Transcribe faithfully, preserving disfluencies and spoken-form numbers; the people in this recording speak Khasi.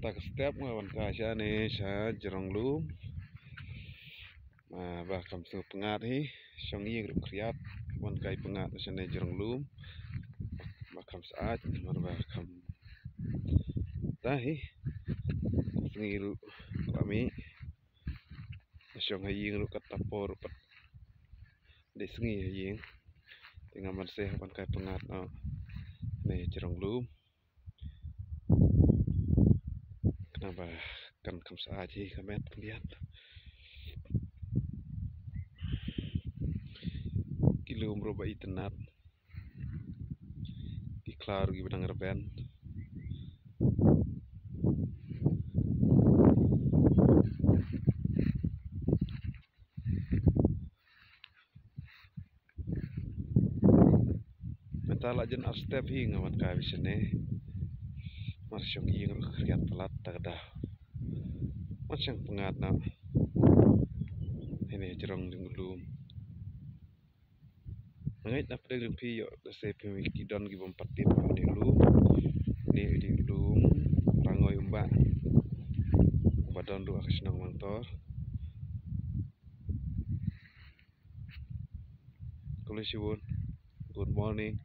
Ta ka step nga wan kai shane sha jrong lum. Ah, ba kham sngewpyngngad hi, shong ïing ruh khriat, wan kai pyngngad shane jrong lum. Ba kham syaid, namar ba kham ta hi. Sngi ruh ka mih. Shong ha ïing ruh kata por pat dei sngi ha ïing. Te nga ban seh ban kai pyngngad noh ne jrong lum. Khnang ba kan kham syaid hi ka met ka biat. Ki lum ruh ba itynnad. Ki khlaw ruh ki ba dang rben. Mynta la jan ar step hi nga wan kai bishane. Mar shong ïing ruh khriat palat ta ka daw. Wan shong pyngngad noh. Hine jrong jong lum. Ngait na pdeng rim phi ïoh da se phi ki don ki bym pat tip ne lum. Ne di lum Rangoi Umba. Ba don ruh ka shnong Langtor. Khublei shibun. Good morning.